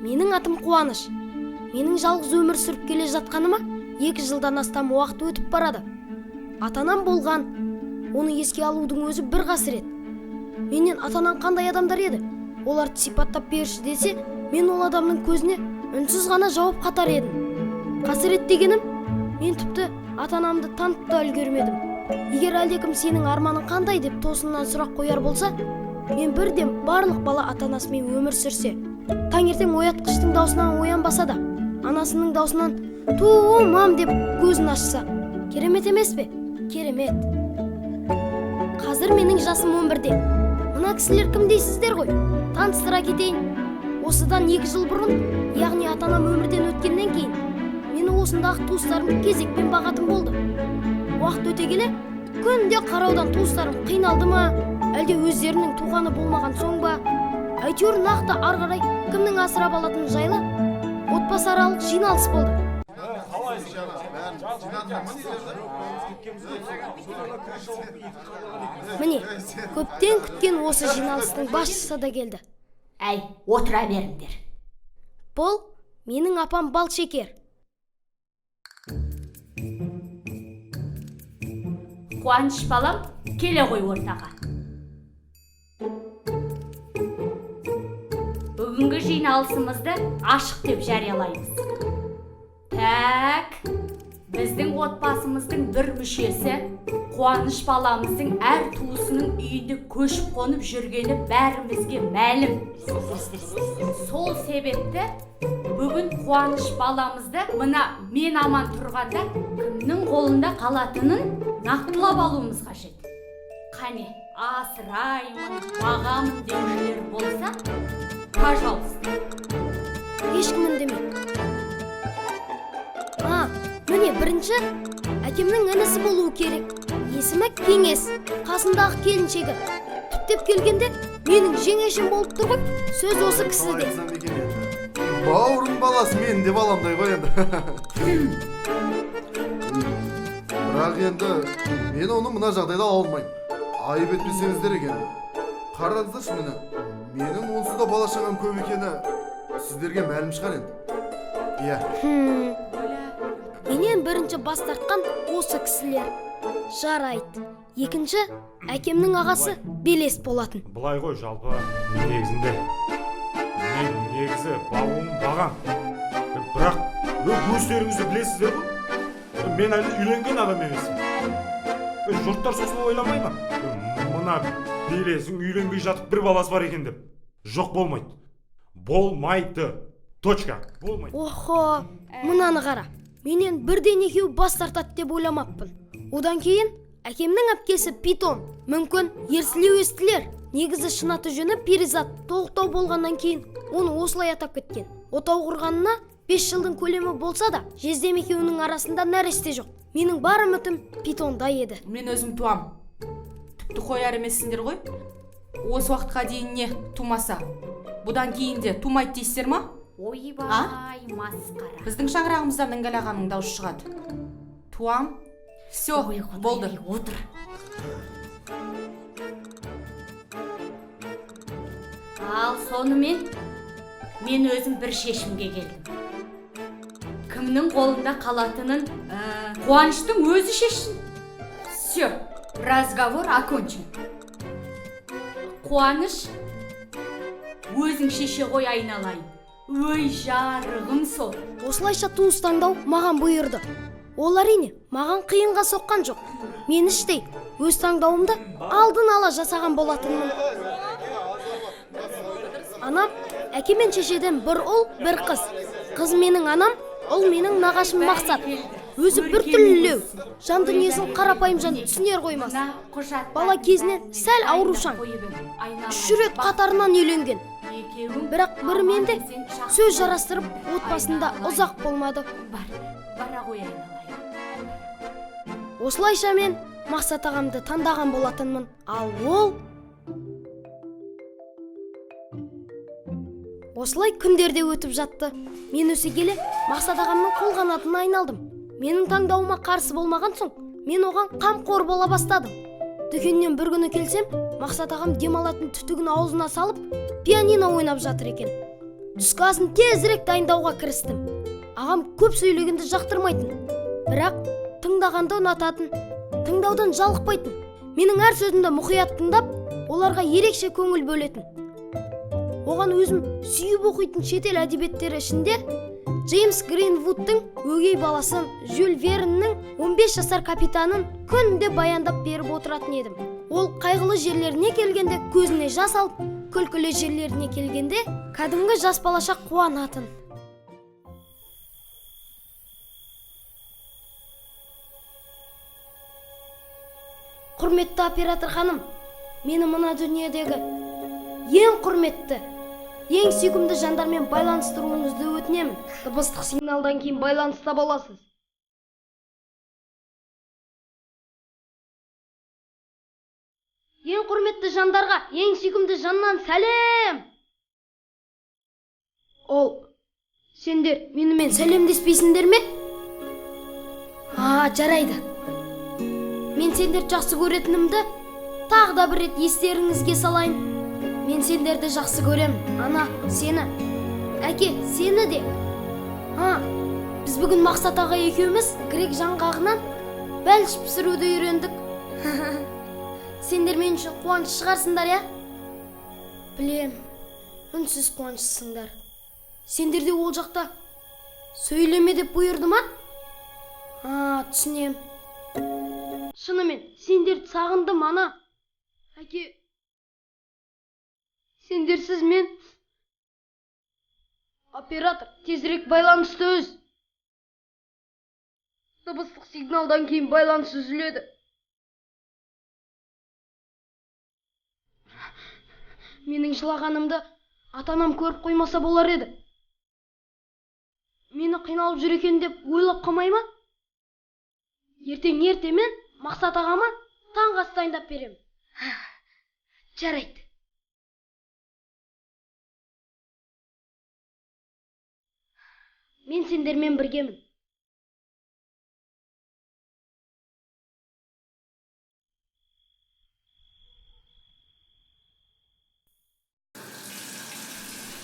Менің атым Қуаныш. Менің жалғыз өмір сүріп келе жатқаныма 2 жылдан астам уақыт өтіп барады. Ата-анам болған, оны еске алудың өзі бір қасірет. Менен ата-анам қандай адамдар еді? Оларды сипаттап берші десе, мен ол адамның көзіне үнсіз ғана жауап қатар едім. Қасірет дегенім, мен тіпті ата-анамды танып та үлгермедім. Егер әлдекім сенің арманың қандай деп тосыннан сұрақ қояр болса, мен бірден барлық бала ата-анасымен өмір сүрсе, таңертең оятқыштың даусынан оянбаса да, анасының даусынан ту мам деп көзін ашса, керемет емес пе? Керемет. Қазір менің жасым 11-де. Мына кісілер кім дейсіздер ғой? Таныстыра кетейін. Осыдан 2 жыл бұрын, яғни ата-анам өмірден өткеннен кейін, мені осындағы туыстарым кезекпен бағатын болды. Уақыт өте келе, күнде қараудан туыстарым қиналды ма, әлде өздерінің туғаны болмаған соң ба, әйтеуір нақты ары қарай кімнің асырап алатыны жайлы отбасыаралық жиналыс болды. Міне, көптен күткен осы жиналыстың басшысы да келді. Әй, отыра беріңдер. Бұл менің апам Балшекер. Қуаныш балам, келе ғой ортаға. Бүгінгі жиналысымызды ашық деп жариялаймыз. Так, біздің отбасымыздың бір мүшесі Қуаныш баламыздың әр туысының үйінде көшіп қонып жүргені бәрімізге мәлім. Сол себепті бүгін Қуаныш баламызды мына мен аман тұрғанда кімнің қолында қалатынын нақтылап алуымыз қажет. Қане, асыраймын, бағамын деушілер болса, пожалуйста. Ешкім үндемеді. А, міне бірінші әкемнің інісі болуы керек. Есімі Кеңес, қасындағы келіншегі. Түптеп келгенде менің жеңешем болып тұр ғой, сөз осы кісіде. Бауырым баласы мен де баламдай ғой енді. Бірақ енді мен оны мына жағдайда ала алмаймын. Айып етпесеңіздер екен. Қараңыздаршы міне, менің онсыз да бала шағам көп екені сіздерге мәлім шығар енді. Иә. Менен бірінші бас тартқан осы кісілер. Жарайды. Екінші, әкемнің ағасы Белес болатын. Былай ғой, жалпы негізінде мен негізі бағуым бағам. Бірақ өздеріңіз де білесіздер ғой, мен әлі үйленген адам емеспін. Жұрттар сосын ойламай ма? Мына Белесің үйленбей жатып бір баласы бар екен деп. Жоқ, болмайды. Болмайды. Точка. Болмайды. Охо, мынаны қара. Менен бірден екеу бас тартады деп ойламаппын. Одан кейін әкемнің әпкесі Питон, мүмкін ерсілеу естілер. Негізі шын аты жөні Перизат, толықтау болғаннан кейін оны осылай атап кеткен. Отау құрғанына 5 жылдың көлемі болса да, жездем екеуінің арасында нәресте жоқ. Менің бар үмітім Питонда еді. Мен өзім туам. Тіпті қояр емессіңдер ғой. Осы уақытқа дейін не тумаса, бұдан кейін де тумайды дейсіздер ма? Ойбай, масқара. Біздің шаңырағымыздан Іңгәл ағаның дауысы шығады. Туам. Все, Ой, Құдай, болды. Отыр. Ал сонымен мен өзім бір шешімге келдім. Кімнің қолында қалатынын Қуаныштың өзі шешсін. Все, разговор окончен. Қуаныш, өзің шеше ғой айналайын. Өй жарығым сол. Осылайша туыс таңдау маған бұйырды. Ол әрине маған қиынға соққан жоқ. Мен іштей өз таңдауымды алдын ала жасаған болатынмын. Анам әке мен шешеден бір ұл, бір қыз. Қыз менің анам, ұл менің нағашым Мақсат. Өзі бір түрлілеу, жан дүниесін қарапайым жан түсінер қоймас. Бала кезінен сәл аурушаң. 3 рет қатарынан үйленген. Бірақ бірімен де сөз жарастырып, отбасында ұзақ болмады. Осылайша мен Мақсат ағамды таңдаған болатынмын. Ал ол осылай күндерде өтіп жатты. Мен өсе келе Мақсат ағамның қолғанатына айналдым. Менің таңдауыма қарсы болмаған соң, мен оған қамқор бола бастадым. Дүкеннен бір күні келсем, Мақсат ағам демалатын түтігін аузына салып, пианино ойнап жатыр екен. Түскі асын тезірек дайындауға кірістім. Ағам көп сөйлегенді жақтырмайтын, бірақ тыңдағанды ұнататын, тыңдаудан жалықпайтын. Менің әр сөзімді мұқият тыңдап, оларға ерекше көңіл бөлетін. Оған өзім сүйіп оқитын шетел әдебиеттері ішінде Джеймс Гринвудтың өгей баласын, Жюль Верннің 15 жасар капитанын күнде баяндап беріп отыратын едім. Ол қайғылы жерлеріне келгенде көзіне жас алып, күлкілі жерлеріне келгенде кәдімгі жас балаша қуанатын. Құрметті оператор ханым, мені мына дүниедегі ең құрметті, ең сүйкімді жандармен байланыстыруыңызды өтінемін. Дыбыстық сигналдан кейін байланыста боласыз. Ең құрметті жандарға, ең сүйкімді жаннан сәлем! Ол, сендер менімен сәлемдеспейсіңдер ме? А, жарайды. Мен сендерді жақсы көретінімді тағы да бір рет естеріңізге салайын. Мен сендерді жақсы көремін. Ана, сені. Әке, сені де. А, біз бүгін Мақсат аға екеуміз грек жаңғағынан бәліш пісіруді үйрендік. Сендер мен үшін қуаныш шығарсыңдар, иә? Білем, үнсіз қуанышсыңдар. Сендер де ол жақта сөйлеме деп бұйырды ма? А, түсінем. Шынымен, сендерді сағындым, ана. Әке, сендерсіз мен... Оператор, тезірек байланысты үз. Дыбыстық сигналдан кейін байланыс үзіледі. Менің жылағанымды ата-анам көріп қоймаса болар еді. Мені қиналып жүр екен деп ойлап қалмай ма? Ертең ертемен Мақсат ағама таңғы ас дайындап беремін. Жарайды. Мен сендермен біргемін.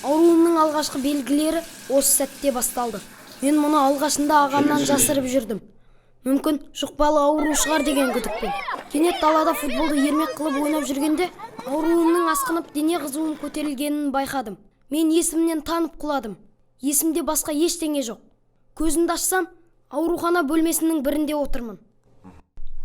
Ауруымның алғашқы белгілері осы сәтте басталды. Мен мұны алғашында ағамнан жасырып жүрдім. Мүмкін жұқпалы ауру шығар деген күдікпен. Кенет далада футболды ермек қылып ойнап жүргенде ауруымның асқынып дене қызуым көтерілгенін байқадым. Мен есімнен танып құладым. Есімде басқа ештеңе жоқ. Көзімді ашсам, аурухана бөлмесінің бірінде отырмын.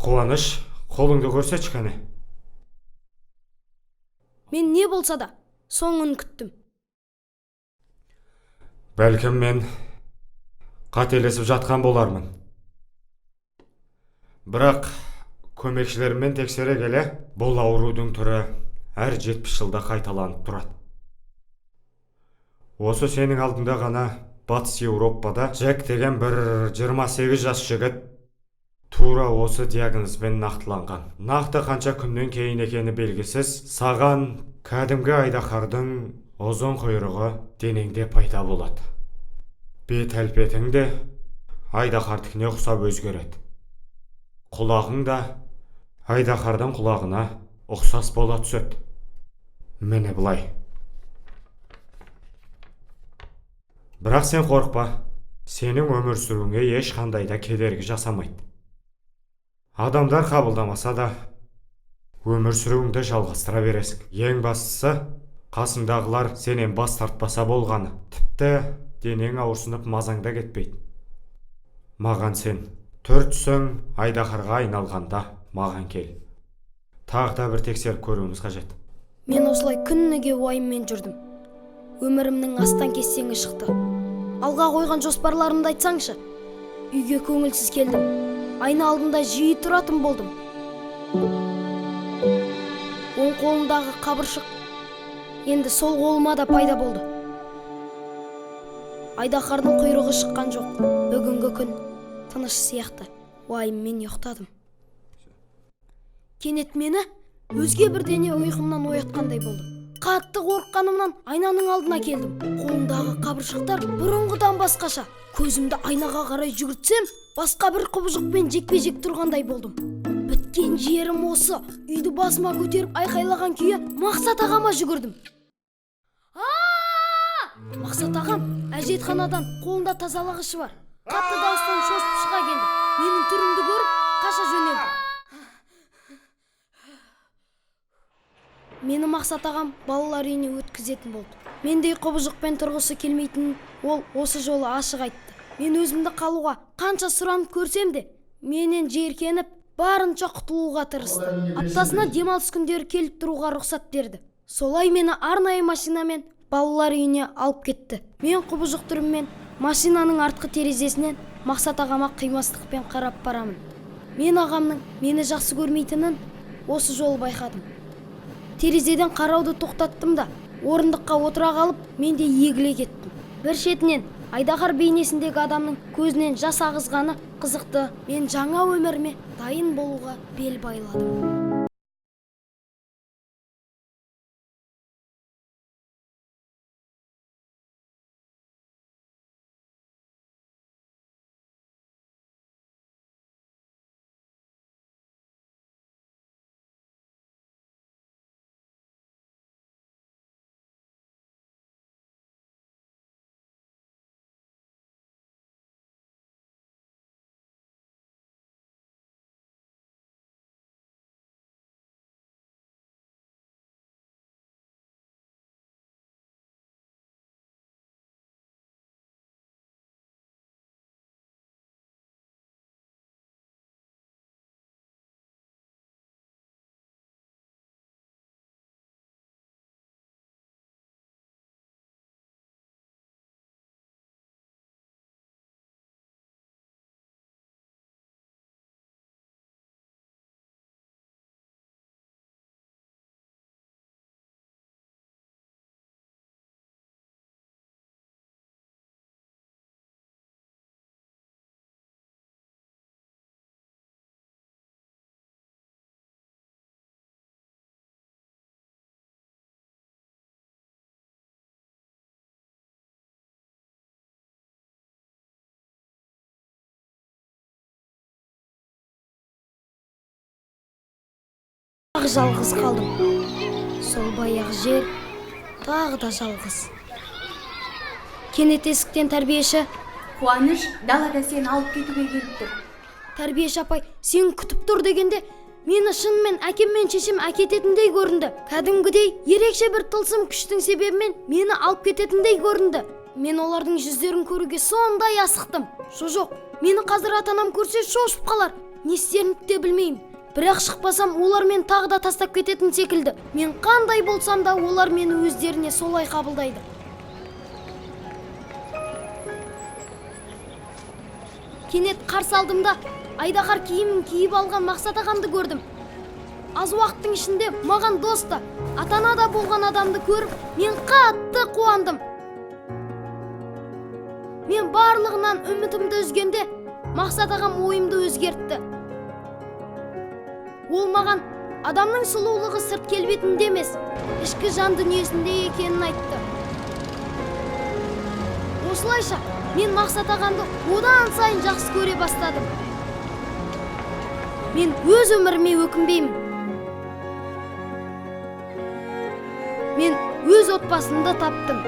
Қуаныш, қолыңды көрсетші кәне. Мен не болса да соңын күттім. Бәлкім мен қателесіп жатқан болармын. Бірақ көмекшілеріммен тексере келе, бұл аурудың түрі әр 70 жылда қайталанып тұрады. Осы сенің алдында ғана Батыс Еуропада Джек деген бір 28 жас жігіт тура осы диагнозбен нақтыланған. Нақты қанша күннен кейін екені белгісіз, саған кәдімгі айдаһардың ұзын құйрығы денеңде пайда болады. Бет әлпетің де айдаһардікіне ұқсап өзгереді. Құлағың да айдаһардың құлағына ұқсас бола түседі. Міне былай. Бірақ сен қорықпа, сенің өмір сүруіңе ешқандай да кедергі жасамайды. Адамдар қабылдамаса да өмір сүруіңді жалғастыра бересің. Ең бастысы, қасыңдағылар сенен бас тартпаса болғаны. Тіпті денең ауырсынып мазаң да кетпейді. Маған сен, түр түсің айдаһарға айналғанда маған кел. Тағы да бір тексеріп көруіміз қажет. Мен осылай күніге уайыммен жүрдім. Өмірімнің астан кестеңі шықты. Алға қойған жоспарларымды айтсаңшы. Үйге көңілсіз келдім. Айна алдында жиі тұратын болдым. Оң қолымдағы қабыршық енді сол қолыма да пайда болды. Айдаһардың құйрығы шыққан жоқ. Бүгінгі күн тыныш сияқты. Уайыммен ұйықтадым. Кенет мені өзге бір дене ұйқымнан оятқандай болды. Қатты қорыққанымнан айнаның алдына келдім. Қолымдағы қабыршықтар бұрынғыдан басқаша. Көзімді айнаға қарай жүгіртсем, басқа бір құбыжықпен жекпе-жек тұрғандай болдым. Біткен Кеткен жерім осы. Үйді басыма көтеріп айқайлаған күйі Мақсат ағама жүгірдім. Мақсат ағам әжетханадан қолында тазалағышы бар. Қатты дауыстан шошып шыға келді. Менің түрімді көріп қаша жөнелді. Мені Мақсат ағам балалар үйіне өткізетін болды. Мендей құбыжықпен тұрғысы келмейтінін ол осы жолы ашық айтты. Мен өзімді қалуға қанша сұранып көрсем де, менен жиіркеніп, барынша құтылуға тырысты. Аптасына демалыс күндері келіп тұруға рұқсат берді. Солай мені арнайы машинамен балалар үйіне алып кетті. Мен құбыжық түріммен машинаның артқы терезесінен Мақсат ағама қимастықпен қарап барамын. Мен ағамның мені жақсы көрмейтінін осы жолы байқадым. Терезеден қарауды тоқтаттым да, орындыққа отыра қалып, мен де егіле кеттім. Бір шетінен айдаһар бейнесіндегі адамның көзінен жас ағызғаны қызықты. Мен жаңа өміріме дайын болуға бел байладым. Тағы жалғыз қалдым. Сол баяғы жер, тағы да жалғыз. Кенет есіктен тәрбиеші Қуаныш далада сені алып кетуге келіп тұр. Тәрбиеші апай сен күтіп тұр дегенде мені шынымен әкем мен шешем әкететіндей көрінді. Кәдімгідей ерекше бір тылсым күштің себебімен мені алып кететіндей көрінді. Мен олардың жүздерін көруге сондай асықтым. Жоқ, мені қазір ата-анам көрсе шошып қалар. Не істерімді де білмеймін. Бірақ шықпасам олар мен тағы да тастап кететін секілді. Мен қандай болсам да олар мені өздеріне солай қабылдайды. Кенет қарсы алдымда айдаһар киімін киіп алған Мақсат ағамды көрдім. Аз уақыттың ішінде маған дос та, ата-ана да болған адамды көріп, мен қатты қуандым. Мен барлығынан үмітімді үзгенде Мақсат ағам ойымды өзгертті. Ол маған адамның сұлулығы сырт келбетінде емес, ішкі жан дүниесінде екенін айтты. Осылайша мен Мақсат ағамды одан сайын жақсы көре бастадым. Мен өз өміріме өкінбеймін. Мен өз отбасымды таптым.